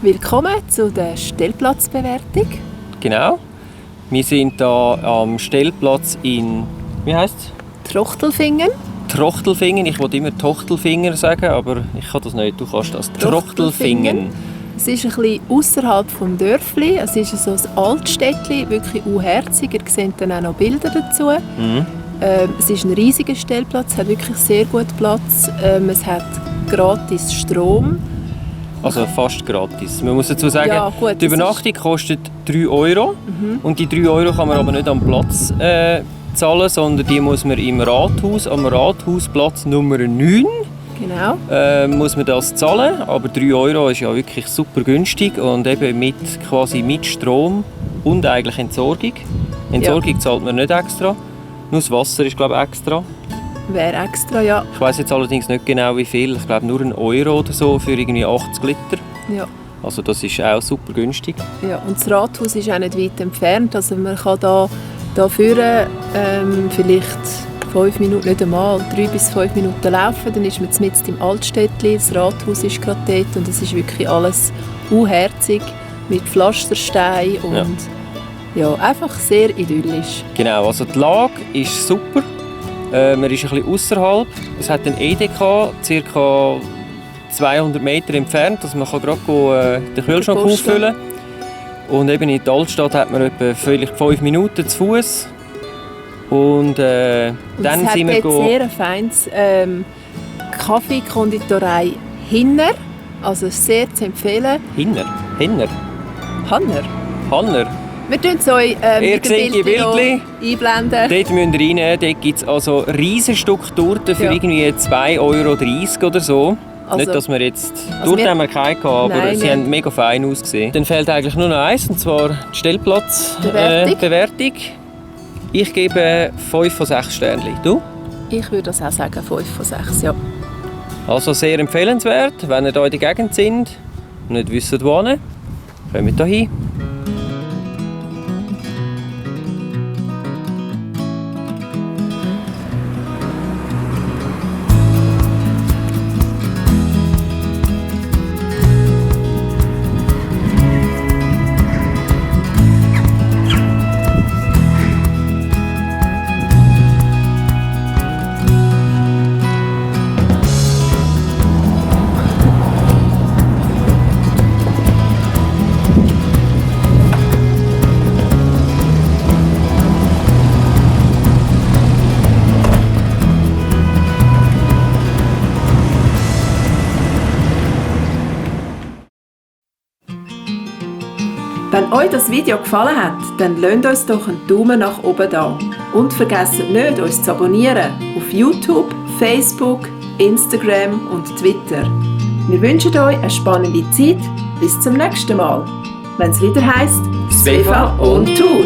Willkommen zu der Stellplatzbewertung. Genau. Wir sind hier am Stellplatz in, wie heisst es? Trochtelfingen. Trochtelfingen. Ich wollte immer Tochtelfinger sagen, aber ich kann das nicht. Du kannst das. Trochtelfingen. Es ist ein bisschen ausserhalb des Dörfli. Es ist so ein Altstädtli, wirklich unherzig. Ihr seht dann auch noch Bilder dazu. Es ist ein riesiger Stellplatz, es hat wirklich sehr gut Platz. Es hat gratis Strom. Also fast gratis. Man muss dazu sagen, Ja, gut, die Übernachtung kostet 3 Euro. Und die 3 Euro kann man aber nicht am Platz zahlen, sondern die muss man im Rathaus, am Rathausplatz Nummer 9, Genau. muss man das zahlen. Aber 3 Euro ist ja wirklich super günstig und eben quasi mit Strom und eigentlich Entsorgung. Entsorgung zahlt man nicht extra. Nur das Wasser ist, glaube ich, extra. Wäre extra, ja. Ich weiss jetzt allerdings nicht genau wie viel. Ich glaube nur 1 Euro oder so für irgendwie 80 Liter. Ja. Also das ist auch super günstig. Ja, und das Rathaus ist auch nicht weit entfernt. Also man kann da vorne vielleicht 5 Minuten, nicht einmal, 3 bis 5 Minuten laufen. Dann ist man mitten im Altstädtli. Das Rathaus ist gerade dort und es ist wirklich alles unherzig mit Pflastersteinen und ja, einfach sehr idyllisch. Genau, also die Lage ist super. Man ist ein bisschen ausserhalb. Es hat einen EDK, ca. 200 Meter entfernt, also man kann gerade den Kühlschrank auffüllen. Und eben in der Altstadt hat man etwa vielleicht 5 Minuten zu Fuß. Und dann sind wir es hat sehr ein feines Kaffeekonditorei Hinner, also sehr zu empfehlen. Hinner? Hanner. Wir tun es euch mit dem Bild einblenden. Dort müsst ihr rein. Dort gibt es also riesige Stück Torte für irgendwie 2,30 Euro oder so. Also, nicht, dass wir jetzt... Torte haben wir keine gehabt, aber sie haben mega fein ausgesehen. Dann fehlt eigentlich nur noch eins, und zwar die Stellplatzbewertung. Ich gebe 5 von 6 Sternchen. Du? Ich würde das auch sagen, 5 von 6, ja. Also sehr empfehlenswert. Wenn ihr hier in der Gegend sind und nicht wisst, wohin, kommt hier hin. Wenn euch das Video gefallen hat, dann lasst uns doch einen Daumen nach oben da. Und vergesst nicht, uns zu abonnieren auf YouTube, Facebook, Instagram und Twitter. Wir wünschen euch eine spannende Zeit. Bis zum nächsten Mal, wenn es wieder heisst «Svefa on Tour».